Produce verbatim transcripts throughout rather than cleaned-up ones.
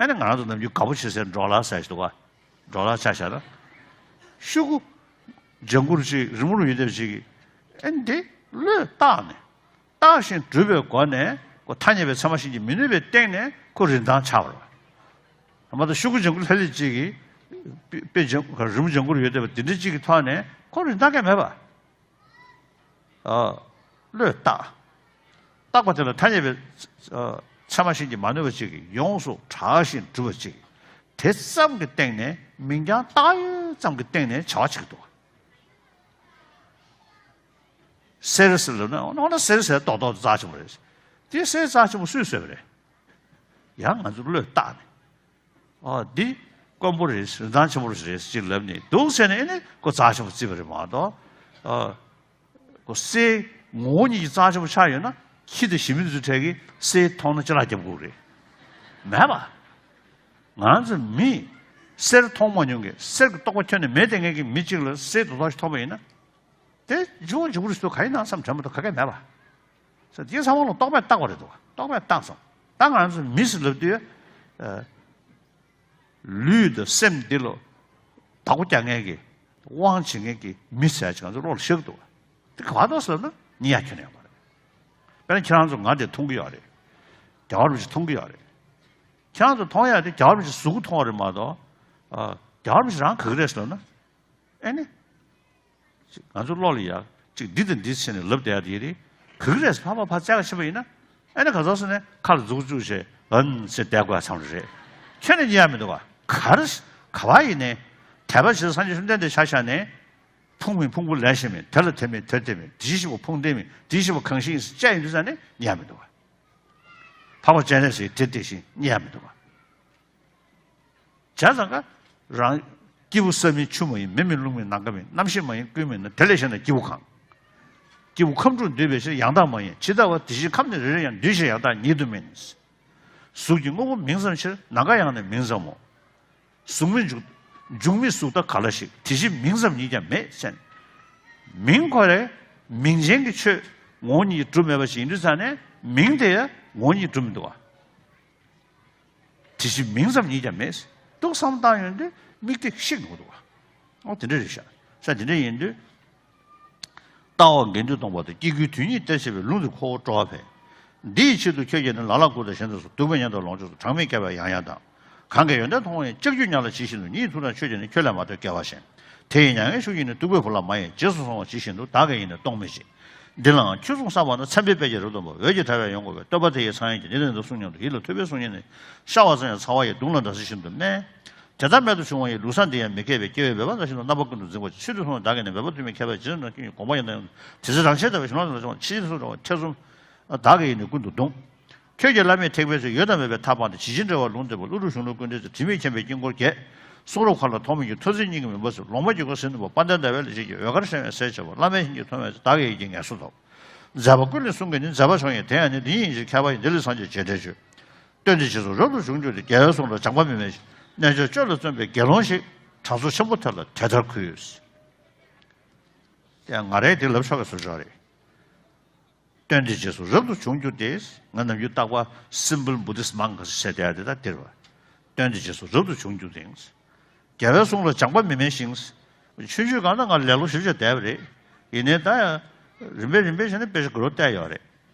ཨ་ནི་ང་རང་ཚོ་ནམ་རྒྱུན་དགའ་པོ་བྱེད་སའི་འབྲོག་ལྷ་ཟེར་ཞིག་འདུག་ག་འབྲོག་ལྷ་ཆ་བཞག་ན། ཤོག་གུ་ལྗང་གུར་ཅིག་རི་མོ་རུ་ཡོད་བསྡད་པ་ཅིག་གིས་ཨ་ནི་དེ་བློས་བཏགས་ནས། བརྟགས་ཤིང་གྲུབ་པའི་སྒོ་ནས་ཁོ་ཐ་སྙད་པའི་ཚད་མ་གཞན་གྱིས་མི་གནོད་པའི་སྟེང་ནས་ཁོ་རིན་ཐང་ཆགས་པ་རེད། མ་གཏོགས་ཤོག་གུ་ལྗང་གུ་ལྷབ་ལྷུབ་ཅིག་གིས་དཔེ་དཔེ་ལྗང་རི་མོ་ལྗང་གུ་རུ་ཡོད་བསྡད་པ་འདི་འདྲ་ཅིག་གི་ཐོག་ནས་ཁོ་རིན་ཐང་གང་ཡང་མེད་པ། ཨ། བློས་བཏགས། བཏགས་པ་དེ་ལ་ཐ་སྙད་པའི་ཨ་ཚད་མ་གཞན་གྱིས་མ་གནོད་པ་ཅིག་གིས་ཡོངས་སུ་གྲགས་ཤིང་གྲུབ་པ་ཅིག་དེ་ཙམ་གྱི་སྟེང་ནས་མིང་རྐྱང་བཏགས་ཡོད་ཙམ་གྱི་སྟེང་ནས་བྱ་བ་བྱེད་ཀྱི་འདུག་གསེར་ཟེར་ལབ་ན་འོ་ན་གསེར་ཟེར་རྡོག་རྡོག་རྩ་ཆེན་པོ་རེད། དེ་གསེར་རྩ་ཆེན་པོ་སུས་བཟོས་པ་རེད། ཡང་ང་ཚོ་བློས་བཏགས་ནས། ཨ་འདི་དཀོན་པོ་རེད། རིན་ཐང་ཆེན་པོ་རེད་ཅེས་ལབ་ནས་འདུག་ཟེར་ནས་ཨེ་ནི་ཁོ་རྩ་ཆེན་པོ་བརྩིས་པ་རེད་མ་གཏོགས། ཨ་ཁོ་གསེར་ངོ་བོ་ཉིད་ཀྱིས་རྩ་ཆེན་པོ་ཆགས་ཡོད་ན་ཁྱི་དང་ཞི་མི་ཚོའི་གྲས་ཀྱིས་གསེར་མཐོང་ན་ཅི་ལ་རྒྱབ་དགོས་རེད། མེད་པ། ང་ཚོ་མི་གསེར་མཐོང་མ་མྱོང་གི་གསེར་གྱི་རྟོག་པ་ཁྱོན་ནས་མེད་བསྡད་མཁན་གྱི་མི་གཅིག་ལ་གསེར་རྡོག་རྡོག་ཞིག་མཐོང་བ་ཡིན་ན། དེ་འཇུ་བ་འཇུ་བུ་རེད་ཟེར་ག་ཡིན་ནའང་བསམ་དྲན་མ་གཏོགས་ག་གེ་མེད་པ། ས་དེ་ཚང་མ་ལ་རྟོག་པས་བཏགས་པ་རེད་འདུག་རྟོག་པས་བཏགས་སོང་། ད་ང་ཚོ་མི་ཟེར་ལབ་དུས། ཨ་ལུས་དང་སེམས་འདི་ལ་བདག་པོ་རྒྱག་མཁན་གྱི་དབང་བྱེད་མཁན་གྱི་མི་ཟེར་ཡ་ཅིག་ང་ཚོ་བློ་ལ་ཤར་གྱི་འདུག་དེ་ག་པར་འདུག་ཟེར་ན་ཉན་ཡ་ཁྱོན་ནས་ཡོད་མ་རེད། དཔེར་ན་ཁྱེད་རང་ཚོ་ང་དེ་མཐོང་གི་ཡོད་རེད། རྒྱལ་བ་རིན་པོ་ཆེ་མཐོང་གི་ཡོད་རེད། ཁྱེད་རང་ཚོ་མཐོང་ཡ་དེ་རྒྱལ་བ་རིན་པོ་ཆེ་གཟུགས་པོ་མཐོང་བ་རེད་མ་གཏོགས། ཨ་རྒྱལ་བ་རིན་པོ་ཆེ་རང་ག་གི་རེད་ཟེར་ན། ཨེ་ནི། ང་ཚོ་བློ་ལ་ཡ། གཅིག་འདི་དང་འདི་བྱས་ནས་ལབ་བསྡད་ཡ་དེ་རེད། ག་གི་རེད་ཕར་ཕར་ཕར་བཙལ་ག་ཕྱིན་པ་ཡིན་ན། ཨེ་ནི་ག་ཚོད་ཟེར་ནས་ཁ་ལ་མཛུབ་གུ་བཙུགས་བྱས་ཨན་ཟེར་བསྡད་དགོས་ཡ་ཚང་རེད། ཁྱོན་ནས་རྙེད་ཡ་མི་འདུག་ག་ག་རེ། ག་བ་ཡིན་ནའི། དད་པ་བྱེད་སངས་རྒྱས་བཅོམ་ལྡན་འདས་ཆ་བཞག་ནས། ཕུང་མིན་ཕུང་པོ་ལེན་ཤེས་མིན་དེ་ལ་དད་མིན་དེར་དད་མིན་དེ་བཞིན་གཤེགས་པ་ཕུང་ལྡན་མིན་དེ་བཞིན་གཤེགས་པ་གང་ཞིག་ཡིན་ཟེར་བཅས་ཡིན་དུས་ཙང་ནས་རྙེད་ཡ་མི་འདུག་ག་འཕགས་པ་སྤྱན་རས་གཟིགས་དེ་དེ་བཞིན་རྙེད་ཡ་མི་འདུག་ག་བྱས་ཙང་ཀ་རང་། སྐྱེས་བུ་ས་མིན་ཆུ་མ་ཡིན་མེ་མིན་རླུང་མིན་ནམ་མཁའ་མིན་རྣམ་ཤེས་མ་ཡིན་ཀུན་མིན་ན་དེ་ལས་གཞན་ན་སྐྱེས་བུ་གང་། སྐྱེས་བུ་ཁམས་དྲུག་འདུས་པའི་ཕྱིར་ཡང་དག་མ་ཡིན་ཇི་ལྟ་བ་དེ་བཞིན་ཁམས་ནི་རེ་རེ་ཡང་འདུས་ཕྱིར་ཡང་དག་ཉིད་དུ་མིན། གཟུགས་ཀྱི་དངོས་པོ་མིང་ཙམ་ཕྱིར་ནམ་མཁའ་ཡང་ནི་མིང་ཙམ་མོ། གཟུགས་མེད་འཇུག་འཇུག་མེད་གཟུགས་ལྟ་ག་ལ་ཞིག་དེ་བཞིན་མིང་ཙམ་ཉིད་ཀྱང་མེད་ཟེར། མིང་ཁོ་རང་མིང་ཅན་གྱི་ཆོས་ངོ་བོ་ཉིད་ཀྱིས་གྲུབ་མེད་པ་ཞིག་ཡིན་དུས་ཙང་ནས་མིང་དེ་ཡང་ངོ་བོ་ཉིད་ཀྱིས་གྲུབ་མི་འདུག་ག་དེ་བཞིན་མིང་ཙམ་ཉིད་ཀྱང་མེད། འདུག་བསམ་བཏང་ཡོང་དུས་དམིགས་གཏད་ཤིག་ཡོང་གི་འདུག་ག་འོ་དེ་འདྲ་རེད་ཤག་ས་དེ་འདྲ་ཡིན་དུས། ལྟ་བ་དགེ་འདུན་སྟོང་པ་དང་སྐྱེ་དགུའི་དོན་གཉིས་གཏེར་བྱེད་པའི་ལུང་དེ་ཁོ་བོ་སྤྲོ་བ་འཕེལ། འདི་ཡི་ཆེད་དུ་ཁྱོད་ཀྱིས་ནི་ལ་ལ་སྐུ་དང་གཞན་དང་སོགས་གདུག་པའི་ཉེན་དང་ལོངས་སྤྱོད་སོགས་གྲངས་མེད་བསྐལ་པར་ཡང་ཡང་དང་། གང་གིས་ཡོན་ཏན་མཐོང་བ་ཡིན་ལྕགས་ཀྱུས་ཉག་ལ་ཇི་བཞིན་དུ་ཉིད་ཐུགས་དང་ཆོས་ཀྱིས་ནི་ཁྱོད་ལས་མ་ཐོས་སྐལ་བ་གཞན། དེ་ཡི་མྱ་ངན་ཤུགས་ཀྱིས་ནི་སྟུག་པོའི་བུ་ལ་མ་ཡེངས་རྗེས་སུ་སོང་བ་ཇི་བཞིན་དུ་བདག་གིས་ཡིན་ནི་རྟོག་མི་བྱེད། འདི་ལའང་ཁྱོད་གསུང་བསམ་པ་ན་མཚན་དཔེའི་དཔེ་བྱད་རབ་སྟོན་པ་འོད་ཀྱི་དྲ་བས་ཡོངས་བསྐོར་བའི་བསྟོད་པ་དེ་ཡི་ཚངས་དབྱངས་ཀྱིས་འདི་ནི་འདི་གསུང་སྙམ་དུ་ཡིད་ལ་ཐོས་པས་གསུང་སྙམ་ནས་ཤར་བ་ཙམ་ཡང་ཚ་བ་ཡི་གདུང་ལ་འདྲ་ས་བཞིན་དུ་མནན། དེ་ལྟར་རྨད་དུ་བྱུང་བ་ཡི་ལུགས་བཟང་འདི་ཡང་མི་སྐྱེ་བའི་སྐྱེ་བོའི་འབད་པ་ལྟར་བཞིན་དུ་རྣམ་པ་ཀུན་ཏུ་འཛིན་པར་བྱེད། ཚུལ་དེ་མཐོང་ནས་བདག་གིས་ནི་འབད་པ་ཐོགས་མེད་མཁས་པ་རྗེ་བཙུན་ནམ་མཁའི་དགོངས་པ་ཡང་དག་ཡོད་དེ་ཚེ་རང་ཆས་ལྟ་བུའི་གཞན་ལ་འདྲ་བྱུང་བ་ཕྱི་ཕྱིར་སོང་བ་ཐེ་ཚོམ། བདག་གིས་ཡིན་ནི་ཀུན་ཏུ་བརྡུང་། ཁྱོད་ཀྱིས་བླ་མེད་ཐེག་པའི་ཚུལ་ཡོད་དང་མེད་པའི་མཐའ་སྤངས་ཏེ་ཇི་བཞིན་འབྲེལ་བར་ལུང་བསྟན་པ་ཀླུ་སྒྲུབ་གཞུང་ལུགས་ཀུན་འདྲེས་ཚུལ་དྲི་མེད་མཁྱེན་པའི་དཀྱིལ་འཁོར་བརྒྱད། གསུང་རབ་མཁའ་ལ་ཐོགས་མེད་ཀྱི་ཐོས་བརྩེ་སྙིང་གི་མུན་པ་སེལ། ལོང་བ་གྱི་སྒོ་ཟིལ་གནོན་པ་དཔལ་ལྡན་ཟླ་བའི་ལས་བྱེད་ཀྱི་འོད་དཀར་སེང་བས་ཟས་བྱེད་པ། བླ་མའི་བྱིན་གྱིས་ཐོབ་མེད་ཚེ་བདག་གི་ཡིད་ཀྱིས་ངལ་གསོ་ཐོབ། མཛད་པ་ཀུན་ལས་གསུང་གི་ནི་མཛད་པ་མཆོག་ཡིན། དེ་ཡང་ནི་འདི་ཉིད་ཡིན་ཕྱིར་མཁས་པ་ཡིས་འདི་ལས་སངས་རྒྱས་རྗེས་དྲན་བརྗོད། སྟོན་ཏེ་རྗེས་སུ་རབ་ཏུ་བྱུང་གྱུར་ཏེ། རྒྱལ་བའི་གསུང་ལ་སྦྱངས་པ་མི་དམན་ཞིང་། རྣལ་འབྱོར་སྤྱོད་ལ་བརྩོན་པས་དགེ་སློང་ཞིག་དྲང་སྲོང་ཆེན་པོ་དེ་ལ་དེ་ལྟར་གུས། དེ་ཡང་ང་རས་དེ་ལབ་ཆོག་གི་བཟོ་ཆོག་རེད། སྟོན་ཏེ་རྗེས་སུ་རབ་ཏུ་བྱུང་གྱུར་ཏེ། ང་ནམ་རྒྱུན་རྟག་པར་Simple Buddhist Monk ཟེར་བསྡད་ཡ་དེ་ད་འདིར་བ། སྟོན་ཏེ་རྗེས་སུ་རབ་ཏུ་བྱུང་གྱུར་ཏེ། རྒྱལ་བའི་གསུང་ལ་སྦྱངས་པ་མི་དམན་ཞིང་། ཆུང་ཆུང་སྒང་ན་ང་ལེ་ལོ་ཞེ་པོ་ཅིག་བསྡད་པ་རེད། ཡིན་ནའི་ད་ཡང་རིམ་པས་རིམ་པས་བྱས་ནས་དཔེ་ཆ་དགུ་རོ་བལྟས་ཡོད་རེད།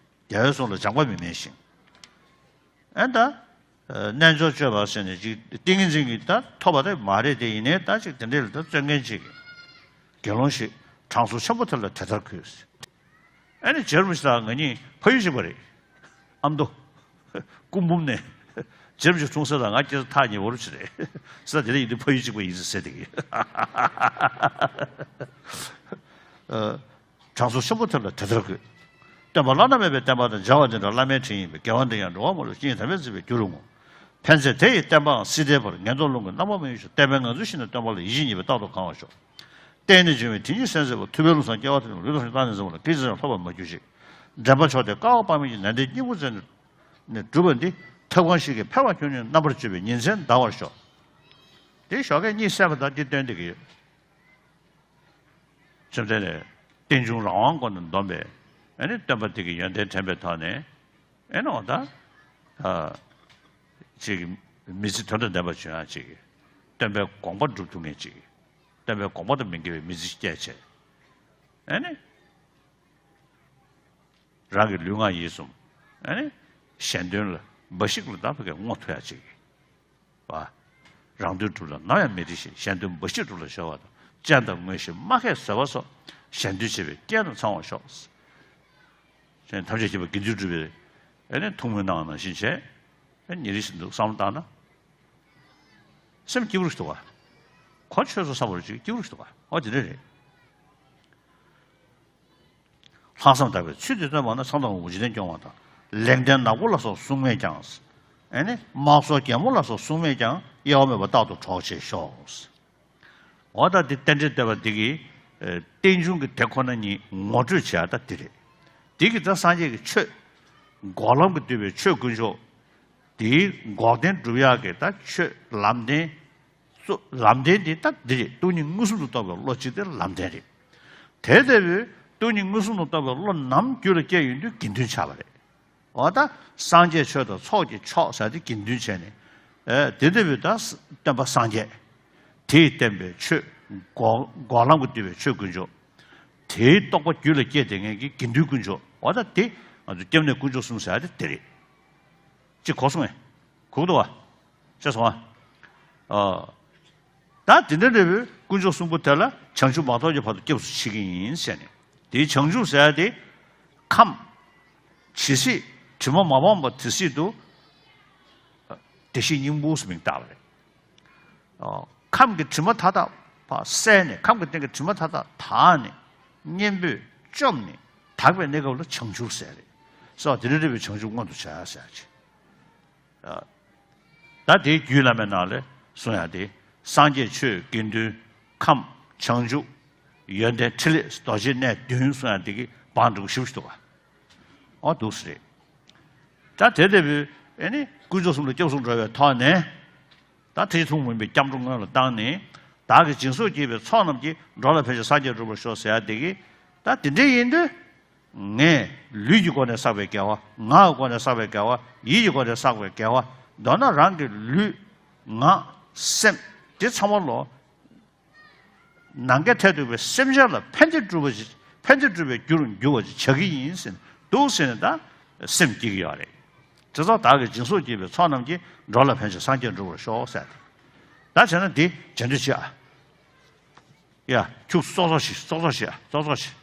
རྒྱལ་བའི་གསུང་ལ་སྦྱངས་པ་མི་དམན་ཞིང་། ཨེ་ད། རྣལ་འབྱོར་སྤྱོད་པ་ཟེར་ནས་ཅིག་ཏིང་ངེ་འཛིན་གྱི་ད་ཐོབ་པ་དེ་མ་རེད་དེ། ཡིན་ནའི་ད་ཅིག་དེ་འདྲས་ལ་ད་བརྩོན་མཁན་ཅིག་གིས། དགེ་སློང་ཞིག་དྲང་སྲོང་ཆེན་པོ་དེ་ལ་དེ་ལྟར་གུས། ཨ་ནི་རྗེ་རིན་པོ་ཆེ་དང་ང་གཉིས་ཕ་ཡུལ་གཅིག་པ་རེད། ཨ་མདོ། སྐུ་འབུམ་ནས། རྗེ་རིན་པོ་ཆེ་འཁྲུངས་ས་དང་ང་སྐྱེས་ས་ཐག་ཉེ་བོ་རུ་ཆེ་རེད། ས་དེ་འདྲ་ཡིན་དུས་ཕ་ཡུལ་གཅིག་པ་ཡིན་ཟེར་དེ་གི། ཨ། དྲང་སྲོང་ཆེན་པོ་དེ་ལ་དེ་ལྟར་གུས། སྟོན་པ་བླ་ན་མེད་པའི་བསྟན་པ་དང་མཇལ་བ་འདི་འདྲ་བླ་མའི་དྲིན་ཡིན་པས། དགེ་བ་འདི་ཡང་འགྲོ་བ་མང་པོ་སྤྱན་དམ་པས་གཟིགས་པའི་རྒྱུ་རུ་བསྔོ། ཕན་ཚུན་དེ་ཡི་བསྟན་པའང་སྲིད་མཐའི་བར། ངན་རྟོག་རླུང་གིས་རྣམ་པར་མི་གཡོ་ཞིང་། བསྟན་པའི་ངང་ཚུལ་ཤེས་ནས་སྟོན་པ་ལ། ཡིད་ཆེས་ཉེས་པའི་རྟག་ཏུ་གང་བར་ཤོག། བརྟན་ནས་འབྱུང་བའི་དེ་ཉིད་གསན་མཛད་པ། ཐུབ་པའི་ལུང་བཟང་སྐལ་བ་དེ་རྣམས་ལུས་དང་ཕྱོགས་བཏང་ནས་འཛིན་པ་ལ། སྐད་ཅིག་ཀྱང་ལྷོད་པར་མ་གྱུར་ཅིག། འདྲེན་པ་མཆོག་དེས་བསྐལ་པ་དཔག་མེད་ཀྱི་ནན་ཏན་སྙིང་པོར་བརྩེ་ནས་ནས་བསྒྲུབས་པ་འདི། ཐབས་གང་ཞིག་གིས་འཕེལ་བར་ཁྱོད་ཉིད་རྣམ་པར་དཔྱོད་པའི་ཉིན་མཚན་འདའ་བར་ཤོག། དེ་ཞོགས་ཀས་གཉིད་སད་པ་དང་འདི་སྟོན་བསྡད་ཀྱི་ཡོད། བཅོམ་ལྡན་འདས་རྟེན་འབྱུང་རང་དབང་སྒོ་ནས་འདོམས་པའི་ཨ་ནི་སྟོན་པ་དེ་གི་ཡོན་ཏན་དྲན་པའི་ཐོག་ནས་ཨ་ནི་འོ་ད་ཨ་ཅིག་ མི་ཚེ་དོན་དང་ལྡན་པ་བྱུང་ཡག་ཅིག་སྟོན་པའི་དགོངས་པ་སྒྲུབ་ཐུབ་མཁན་ཅིག་སྟོན་པའི་དགོངས་པ་དང་མི་འགལ་བའི་མི་ཚེ་ཞིག་སྐྱེལ་བྱས། ཨ་ནི། རང་གི་ལུས་ངག་ཡིད་གསུམ། ཨ་ནི། གཞན་དོན་ལ་འབའ་ཞིག་ལ་བདག་ཕ་གིར་བསྔོ་ཐུབ་ཡག་ཅིག་བ། རང་དོན་སྒྲུབ་ལ་ནམ་ཡང་མི་རིང་ཞིང་། གཞན་དོན་འབའ་ཞིག་སྒྲུབ་ལ་སྦྱོར་བ་དང་། སྤྱན་དང་མངོན་ཤེས་སྨྲ་མཁས་བཟོད་པ་སོགས། གཞན་དོན་བྱེད་པའི་རྐྱེན་དང་ཚང་བར་ཤོག་གཞན་ཐམས་ཅད་མཁྱེན་པ་དགེ་འདུན་གྲུབ་པའི་ཨེ་ནི་ཐུགས་སྨོན་གནང་བ་ནང་བཞིན་བྱས། ཨེ་ཉིན་རེ་བཞིན་དུ་བསམ་བློ་བཏང་ན། སེམས་སྐྱིད་པོ་ཞིག་འདུག་ག་གོ་ཆོད་སོང་བསམ་པ་ཅིག་སྐྱིད་པོ་ཞིག་འདུག་ག་འོ་དེ་འདྲ་རེད། ལྷག་བསམ་དག་པས་ཚུལ་འདི་སྟོན་པ་ན། མཚམས་དང་འོག་འཇིག་རྟེན་སྐྱོང་བ་དང་། ལེགས་ལྡན་ནག་པོ་ལ་སོགས་སྲུང་མས་ཀྱང་། ཨེ་ནི་དམག་ཟོར་རྒྱལ་མོ་ལ་སོགས་སྲུང་མས་ཀྱང་། གཡེལ་བ་མེད་པར་རྟག་ཏུ་གྲོགས་བྱེད་ཤོག་འོ་ད་འདི་རྟེན་འབྲེལ་བསྟོད་པ་འདི་གི་ཨེ་རྟེན་འབྱུང་གི་དེ་ཁོ་ན་ཉིད་ངོ་སྤྲོད་བྱེད་ཡག་ད་འདི་རེད། འདི་གི་ད་སངས་རྒྱས་ཀྱི་ཆོས། འགོག་ལམ་གྱིས་བསྡུས་པའི་ཆོས་དཀོན་མཆོག་དེའི་འགོག་བདེན་སྒྲུབ་ཡག་གི་ད་ཆོས་ལམ་བདེན། སོ་ལམ་བདེན་དེ་ད་འདི་རེད། སྟོང་ཉིད་མངོན་སུམ་དུ་རྟོགས་པའི་བློ་གཅིག་དེ་ལམ་བདེན་རེད། དེ་ལྟ་བུའི་སྟོང་ཉིད་མངོན་སུམ་དུ་རྟོགས་པའི་བློ་ནམ་རྒྱུད་ལ་སྐྱེས་ཡོང་དུས་དགེ་འདུན་ཆགས་པ་རེད། འོ་ད་སངས་རྒྱས་ཆོས་དང་ཚོགས་ཀྱི་མཆོག་ཟེར་དེ་དགེ་འདུན་བྱས་ནས། ཨེ་དེ་ལྟ་བུའི་ད་སྟོན་པ་སངས་རྒྱས། དེས་བསྟན་པའི་ཆོས། འགོག་འགོག་ལམ་གྱིས་བསྡུས་པའི་ཆོས་དཀོན་མཆོག་དེའི་རྟོགས་པ་རྒྱུད་ལ་སྐྱེས་བསྡད་མཁན་གྱི་དགེ་འདུན་དཀོན་མཆོག་འོ་ད་དེ་ང་ཚོ་སྐྱབས་གནས་དཀོན་མཆོག་གསུམ་ཟེར་ཡག་དེ་དེ་རེད། ཅིག་གོ་སོང་ངས། གོ་གི་འདུག་བ། ཤེས་སོང་ང་། ཨ། ད་དེ་འདྲ་འདྲ་བོའི་དཀོན་མཆོག་གསུམ་པོ་དེ་ལ་བྱང་ཆུབ་མ་ཐོབ་ཀྱི་བར་དུ་སྐྱབས་སུ་མཆི་གི་ཡིན་ཟེར་ནས། དེའི་བྱང་ཆུབ་ཟེར་ཡག་དེ། ཁམས། ཇི་སྲིད་དྲི་མ་མ་སྤངས་པ་དེ་སྲིད་དུ། བདེ་གཤེགས་སྙིང་པོ་ཟེར་མིང་བཏགས་པ་རེད། ཨོ། ཁམས་ཀྱི་དྲི་མ་མཐའ་དག་ཕར་བསལ་ནས། ཁམས་ཀྱི་སྟེང་གི་དྲི་མ་མཐའ་དག་དག་ནས། གཉེན་པོས་བཅོམ་ནས་དག་པའི་གནས་སྐབས་ལ་བྱང་ཆུབ་ཟེར་རེད། སོ་དེ་འདྲ་འདྲ་བའི་བྱང་ཆུབ་མངོན་དུ་བྱ་ཟེར་ཅིག་ཨ། ད་དེའི་རྒྱུད་བླ་མའི་ནང་ལ་གསུང་ཡག་དེ། སངས་རྒྱས་ཆོས་དགེ་འདུན་ཁམས་བྱང་ཆུབ། ཡོན་ཏན་ཕྲིན་ལས་རྡོ་རྗེ་གནས་བདུན་གསུང་ཡག་དེ་གི་བང་འགྲོ་ཞིབ་ཞིག་འདུག་ག་ཨོ་འདུག་སེ་རེད། ད་དེ་ལྟ་བུའི་ཨེ་ནི་དཀོན་མཆོག་གསུམ་ལ་སྐྱབས་སུ་འགྲོ་བའི་ཐོག་ནས། ད་ཐེག་མཆོག་ཐུན་མོང་མ་ཡིན་པའི་སྐྱབས་འགྲོ་སྔོན་ལ་བཏང་ནས། བདག་གིས་སྦྱིན་སོགས་བགྱིས་པའི་ཚོགས་རྣམས་ཀྱིས། འགྲོ་ལ་ཕན་ཕྱིར་སངས་རྒྱས་འགྲུབ་པར་ཤོག་ཟེར་ཡག་དེ་གི། ད་དེ་འདྲ་ཡིན་དུས། ངས་ལུས་ཀྱི་སྒོ་ནས་བསགས་པའི་དགེ་བ། ངག་གི་སྒོ་ནས་བསགས་པའི་དགེ་བ། ཡིད་ཀྱི་སྒོ་ནས་བསགས་པའི་དགེ་བ། མདོར་ན་རང་གི་ལུས། ངག་སེམས་དེ་ཚང་མ་ལོ། ནམ་མཁའི་མཐས་གཏུགས་པའི་སེམས་ཅན་ལ་ཕན་བདེ་སྒྲུབ་པ་ཞིག་ཕན་བདེ་སྒྲུབ་པའི་རྒྱུར་འགྱུར་བ་ཞིག་བྱ་གི་ཡིན་ཟེར་ནས་འདུག་ཟེར་ནས་ད་སེམས་བསྐྱེད་ཀྱི་ཡོད་རེད། དེ་ཚོ་བདག་གིས་སྦྱིན་སོགས་བགྱིས་པའི་ཚོགས་རྣམས་ཀྱིས། འགྲོ་ལ་ཕན་ཕྱིར་སངས་རྒྱས་འགྲུབ་པར་ཤོག་ཟེར་ཏེ། ད་བྱས་ན་འདི་བྱེད་འདོད་ཅི་ཨ། ཡ། ཁྱུག་ཙོག་ཙོག་ཤིག་ཙོག་ཙོག་ཤིག་ཨ། ཙོག་ཙོག་ཤིག་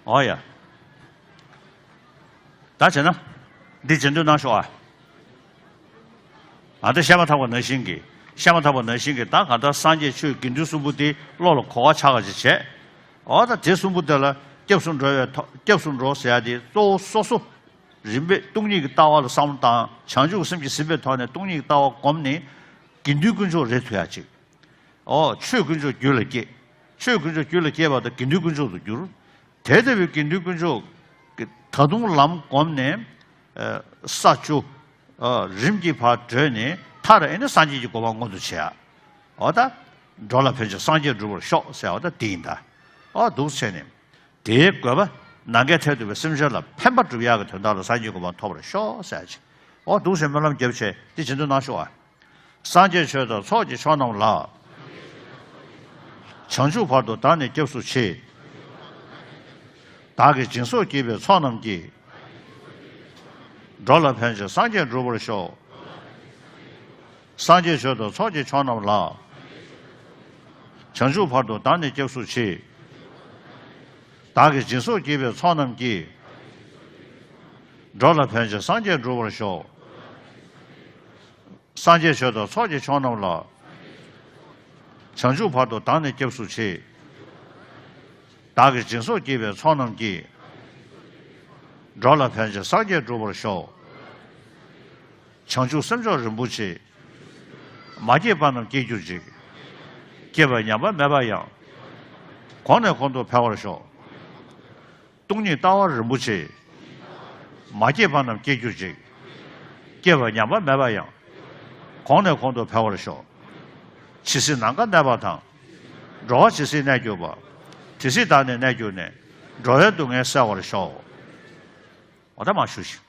ཨོ་ཡ། ད་བྱས་ན། འདི་བྱེད་འདོད་གནང་ཤོག་ཨ། ཨ་ད་བཤད་མ་ཐག་པ་ནང་བཞིན་གྱི། བཤད་མ་ཐག་པ་ནང་བཞིན་གྱི་ད་གང་ལྟར་སངས་རྒྱས་ཆོས་དགེ་འདུན་གསུམ་པོ་དེ་བློ་ལ་གོ་བ་ཆགས་པ་ཅིག་བྱས། ཨོ་ད་དེ་གསུམ་པོ་དེ་ལ་སྐྱབས་སུ་འགྲོ་བའི་ཐོག་སྐྱབས་སུ་འགྲོ་ཟེར་ཡ་དེ་གཙོ་བོ་སོ་སོ། རིམ་པས་སྟོང་ཉིད་ཀྱི་ལྟ་བ་ལ་བསམ་བློ་བཏང་། བྱང་ཆུབ་ཀྱི་སེམས་ཀྱིས་ཟིན་པའི་ཐོག་ནས་སྟོང་ཉིད་ཀྱི་ལྟ་བ་བསྒོམས་ནས། དགེ་འདུན་དཀོན་མཆོག་རེད་ཐུབ་ཡ་ཅིག་ཨོ། ཆོས་དཀོན་མཆོག་རྒྱུད་ལ་སྐྱེས། ཆོས་དཀོན་མཆོག་རྒྱུད་ལ་སྐྱེས་པ་དང་དགེ་འདུན་དཀོན་མཆོག་ཏུ་གྱུར། དེ་ལྟ་བུའི་དགེ་འདུན་དཀོན་མཆོག་གི་ད་དུང་ལམ་བསྒོམས་ནས། ཨ་ས་བཅུ། ཨ་རིམ་གྱིས་ཕར་བགྲོད་ནས་མཐར་ཨེ་ནི་སངས་རྒྱས་ཀྱི་གོ་འཕང་མངོན་དུ་བྱེད་ཡ། འོ་ད། འགྲོ་ལ་ཕན་ཕྱིར་སངས་རྒྱས་འགྲུབ་པར་ཤོག་ཟེར་བ་ད་འདི་ཡིན་ད། ཨོ་འདུག་བྱས་ནས། དེའི་དགོས་པ། ནམ་མཁའི་མཐས་གཏུགས་པའི་སེམས་ཅན་ལ་ཕན་པ་སྒྲུབ་ཡག་གི་དོན་དག་ལ་སངས་རྒྱས་གོ་འཕང་ཐོབ་པར་ཤོག་ཟེར་ཅིག་ཨོ་འདུག་བྱས་སྨོན་ལམ་རྒྱབ་བྱས་འདི་བྱེད་འདོད་གནང་ཤོག་ཨ། སངས་རྒྱས་ཆོས་དང་ཚོགས་ཀྱི་མཆོག་རྣམས་ལ། བྱང་ཆུབ་བར་དུ་བདག་ནི་སྐྱབས་སུ་མཆི། བདག་གིས་སྦྱིན་སོགས་བགྱིས་པའི་ཚོགས་རྣམས་ཀྱིས། འགྲོ་ལ་ཕན་ཕྱིར་སངས་རྒྱས་འགྲུབ་པར་ཤོག་སངས་རྒྱས་ཆོས་དང་ཚོགས་ཀྱི་མཆོག་རྣམས་ལ། བྱང་ཆུབ་བར་དུ་བདག་ནི་སྐྱབས་སུ་མཆི། བདག་གིས་སྦྱིན་སོགས་བགྱིས་པའི་ཚོགས་རྣམས་ཀྱིས། འགྲོ་ལ་ཕན་ཕྱིར་སངས་རྒྱས་འགྲུབ་པར་ཤོག་སངས་རྒྱས་ཆོས་དང་ཚོགས་ཀྱི་མཆོག་རྣམས་ལ། བྱང་ཆུབ་བར་དུ་བདག་ནི་སྐྱབས་སུ་མཆི། བདག་གིས་སྦྱིན་སོགས་བགྱིས་པའི་ཚོགས་རྣམས་ཀྱིས། འགྲོ་ལ་ཕན་ཕྱིར་སངས་རྒྱས་འགྲུབ་པར་ཤོག་བྱང་ཆུབ་སེམས་མཆོག་རིན་པོ་ཆེ། མ་སྐྱེས་པ་རྣམས་སྐྱེ་གྱུར་ཅིག་སྐྱེས་པ་ཉམས་པ་མེད་པ་ཡང་། གོང་ནས་གོང་དུ་འཕེལ་བར་ཤོག་སྟོང་ཉིད་ལྟ་བ་རིན་པོ་ཆེ། མ་སྐྱེས་པ་རྣམས་སྐྱེ་གྱུར་ཅིག་སྐྱེས་པ་ཉམས་པ་མེད་པ་ཡང་། གོང་ནས་གོང་དུ་འཕེལ་བར་ཤོག་ཇི་སྲིད་ནམ་མཁའ་གནས་པ་དང་། འགྲོ་བ་ཇི་སྲིད་གནས་གྱུར་པ། དེ་སྲིད་བདག་ནི་གནས་གྱུར་ནས། འགྲོ་བའི་སྡུག་བསྔལ་བསལ་བར་ཤོག་མ་ད་མ་ཞུ་ཞིག